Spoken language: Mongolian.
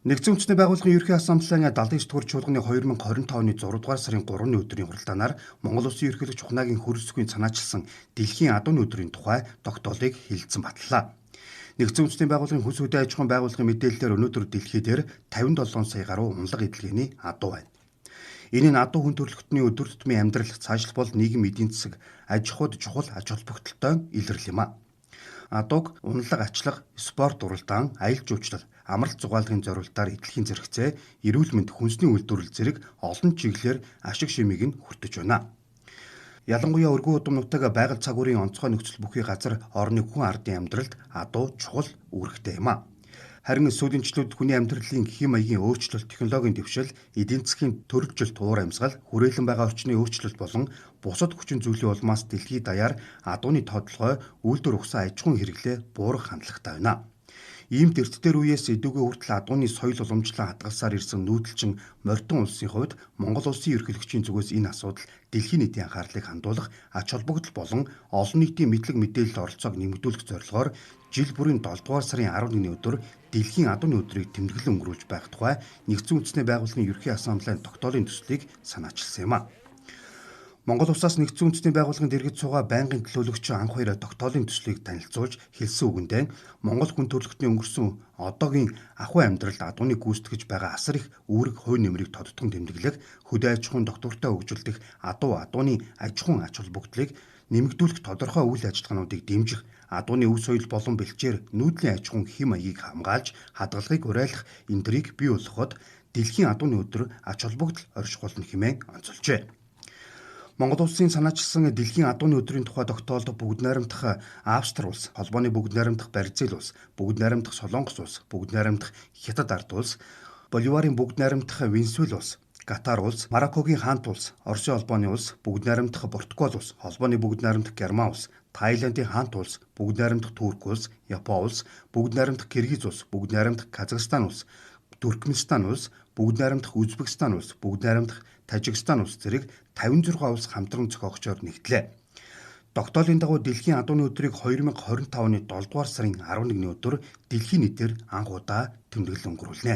Нэгдсэн үндэсний байгууллагын Ерөнхий Ассамблеийн 79 дугаар чуулганы 2025 оны 6 дугаар сарын 3-ны өдрийн хуралдаанаар Монгол Улсын ерөнхийлөгч Ухнаагийн хөрөлсөхийн санаачилсан дэлхийн адууны өдрийн тухай тогтоолыг хэлэлцэн батллаа. Нэгдсэн үндэсний байгууллагын хөлс хөдөө аж ахуйн байгууллагын мэдээллээр өнөөдөр дэлхий дээр 57 сая гаруй унлаг эдлэгээний адуу байна. Энэ нь адуу хүн төрөлхтний өдөр тутмын амьдрал, цаашлбал бол нийгэм эдийн засаг, аж ахуйд чухал ач холбогдолтой илрэл юм а. Адууг унлаг ачлах, спорт уралдаан, аялал жуулчлал, амралт зугаалгын зориултаар эдлэхийн зэрэгцээ, эрүүл мэнд, хүнсний үйлдвэрлэл зэрэг олон чиглэлээр ашиг шимийг нь хүртэж байна. Ялангуяа өргөн удам нутаг байгаль цаг үеийн онцгой нөхцөл бүхий газар орны хүн ардын амьдралд адуу чухал үүрэгтэй юм а. Харин сүүлийн жилүүд хүний амьдралын хэм маягийн өөрчлөлт, технологийн дэвшил, эдийн засгийн төрөлжлөлт, уур амьсгал, хүрээлэн байгаа орчны өөрчлөлт болон бусад хүчин зүйлийн улмаас дэлхийд даяар адууны тодолгой, үйлдвэр угсаа аж ахуйн хэрэглээ буурах хандлагатай байна. Ийм дэрт дээр үеэс эдүүгээ хүртэл адууны соёл уламжлан хадгалсаар ирсэн нүүдэлчин морьтон улсын хувьд Монгол улсын ерөнхийлөгчийн зүгээс энэ асуудал дэлхийн нийтийн анхаарлыг хандуулах ач холбогдол болон олон нийтийн мэдлэг мэдээлэл оролцоог нэмэгдүүлэх зорилгоор жил бүрийн 7 дугаар сарын 11-ний өдөр дэлхийн адууны өдрийг тэмдэглэн өнгөрүүлж байх тухай Нэгдсэн үндэсний байгууллагын Ерөнхий Ассамблеийн тогтоолын төслийг санаачилсан юм а. Монгол улсаас Нэгдсэн үндэсний байгууллагын дэргэд суугаа байнгын төлөөлөгч анх хоёр тогтоолын төслийг танилцуулж хэлсэн үгэндээ Монгол хүн төрөлхтний өнгөрсөн одоогийн ахуй амьдралд адууны гүйцэтгэж байгаа асар их үүрэг хувь нэмрийг тодтгон тэмдэглэх, хөдөө аж ахуйн доктортой хөгжүүлдэх адууны аж ахуйн ач холбогдлыг нэмэгдүүлэх тодорхой үйл ажиллагаануудыг дэмжих, адууны өв соёл болон бэлчээр нүүдлийн аж ахуйн хэм маягийг хамгаалж хадгалахыг уриалах эндрийг бий болгоход дэлхийн адууны өдөр ач холбогдол орших болно хэмээн онцолжээ. Монгол улсын санаачилсан дэлхийн адууны өдрийн тухай тогтоолд бүгд найрамдах Австри улс, холбооны бүгд найрамдах Бразил улс, бүгд найрамдах Солонгос улс, бүгд найрамдах Хятад ард улс, Боливарын бүгд найрамдах Венесуэл улс, Катар улс, Мароккогийн хаант улс, Оросын холбооны улс, бүгд найрамдах Португал улс, холбооны бүгд найрамдах Герман улс, Таиландын хаант улс, бүгд найрамдах Турк улс, Япон улс, бүгд найрамдах Киргиз улс, бүгд найрамдах Казахстан улс, Туркменистан улс, бүгд найрамдах Узбекистан улс, бүгд найрамдах Тажикстан улс зэрэг 56 улс хамтран зохиогчоор нэгтлээ. Тогтоолын дагуу дэлхийн адууны өдрийг 2025 оны 7 дугаар сарын 11-ний өдөр дэлхийн нийтээр анх удаа тэмдэглэн өнгөрүүлнэ.